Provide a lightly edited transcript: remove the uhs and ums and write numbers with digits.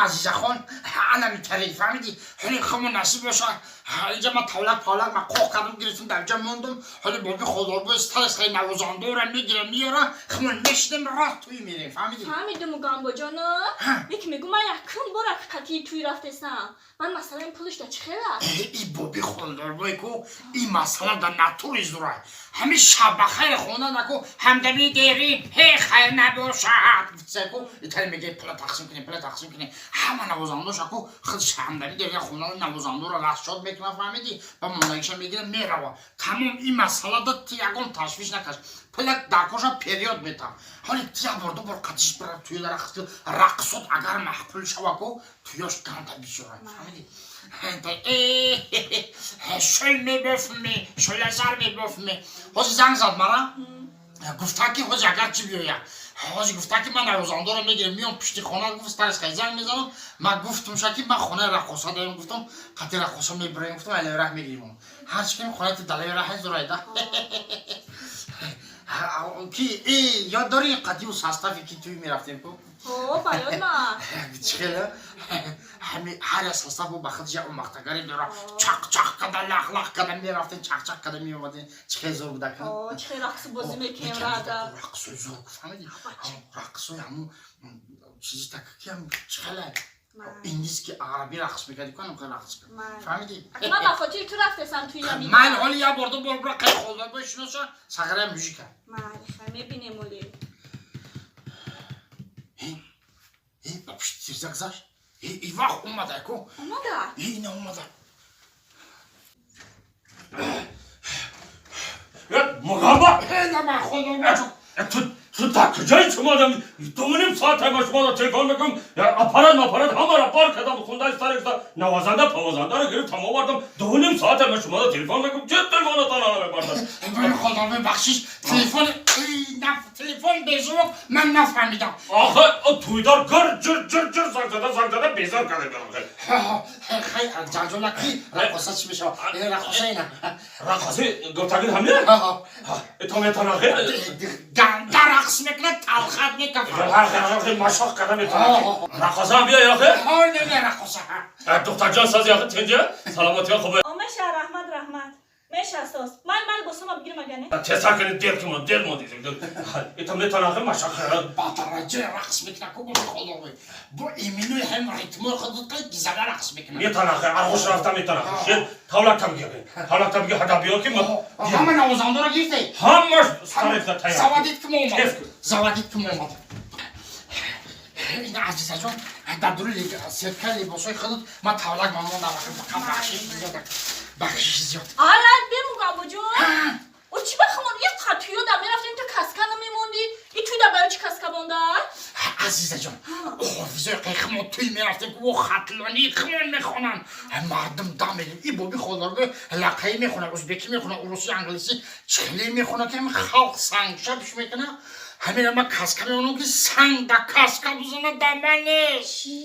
Азизахон ана митарӣ, фаҳмидӣ? Ҳоли химо насиб боша, инҷа ман тавлак павлак ман қоқ кардам, гирифтам, дар ҷа мондум. Ҳоли боби холдорбои старес хай навозандора мегирам, меёра, химо мешидем, рост туй мерем, фаҳмидӣ? Фаҳмидум, Мугамбоҷоно. Яке мегӯ, ман якум бора қатии туй рафтесам. Ман масъалаи пулиш да чӣ хел аст? И боби холдорбой ку, и масъала да натури зурай. Ҳами шаббахайр хонда наку, ҳамдами дери ҳе хайр набошад ку, итари меге, пула тақсим кунем, пула тақсим кунем. Ҳама навозандоша ку, худ ҳамдами дери хонда навозандора расчёт мекунад, фаҳмидӣ? Ба мондагиша мегира, мерава, тамом. Ин масъала да ти ягон ташвиш накаш, пула даркоша период метам. Ҳоли ти як бор, ду бор қатиш бира туёда рақсот, агар маъқул шава ку, туёш ганда бисёра, фаҳмидӣ? Шӯл мебофме, шӯлазар мебофме. Ҳозир занг зад мара, гуфта ки ҳозир агар чӣ биёя. Ҳозир гуфта ки ман навозандоро мегирем, миём пушти хона. Гуфт, старес хай занг мезанам. Ман гуфтум ша ки ман хонаи раққоса дорем, гуфтам, қати раққоса мебироем, гуфтам, алави раҳ мегирем. Ҳарчи кунем, хонаи далави раҳ зурайда ки ёд дорӣ, қадиму составе ки туй мерафтем ку? О, ба ёд ма. Чӣ хеле ҳами ҳар як состав ба худ як омахтагаре дора, чақ-чақ када, лах-лах када мерафтем, чақ-чақ када меомадем. Чӣ хеле зор буда. О, чӣ хел рақсу бозӣ мекунем рада. Рақсои зор, фаҳмидӣ? Рақсои ҳамун чизи так ки чӣ хеле индиски, араби рақс мекарди ку, ҳам рақс, фаҳмидӣ? Ман ба хотири ту рафтесам туи. Майли, ҳоли як бор, ду бор бира, қай холда бо шиноса сағирая мужика. Майли, хай, мебинем оли. Ба пушти тирза гузашт. И вақт омада ку. Омада? Ина омада. Мугамба! На, холдор. Ту дар куҷои шумо? 2:30 соат ба шумо телефон мекунам, аппарат маппарат ҳамаро бор кардам, хундаи старекса навозанда павозандаро гирифтам, овардам. 2:30 соат ба шумо телефон мекунам, че телефонатон намебардад? Холдор, бахшиш, телефон, телефон беззвук, ман нафаҳмидам. Охе, туйдор гир ҷир ҷир ҷир занг зада, занг зада, безор карда. Хай, ҷанҷола ки раққоса чӣ мешавад? Раққоса ина. Раққоси гуфтагин ҳамин то метонахе. Ганда рақс мекунад, талхат мекафад. Машоқ карда метонахе, раққоса ҳам биё яхе. Не, раққоса. Духтарҷон, сози яхе, тинҷа, саломатиё хубе? Меша, раҳмат, раҳмат, меша, соз. Ман ман босома бигирам агане. Тезтар кунед, дер ки мо дер мо дидем. Ито метонахе машоқ. Ба дараҷаи рақс мекунад ку, холдорбой, бо иминои ҳам ритмои худ гизада рақс мекунад. Метонахе, арғуш рафта метонахе. Шер тавлакта бигир, тавлакта бигир, ҳада биё ки. Ҳама навозандора гирифте? Ҳамаш старекса тайёр. Заводить ки мо омад, заводить ки мо омад. Ина, Азизаҷон, дар дури сеткаи либосҳои худат ман тавлак мамондам. Фақат бахшиш зиёд, бахшиш зиёд. Ала, бемугамбоҷон, о, чӣ ба хамон як туёда мерафтем, ту каска намемондӣ? И туйда барои чӣ каска монда? Азизаҷон, ҳофизои қайхимо туй мерафтем ки о хатлонӣ химон мехонанд, мардум дам медем. И боби холдорбо лақаӣ мехонад, узбекӣ мехонад, урусӣ, англисӣ, чихеле мехонад ки ҳами халқ сангша пиш мекунад. Ҳамина ман каска мемонам ки санг да каска бизана, да ман нест. Чӣ?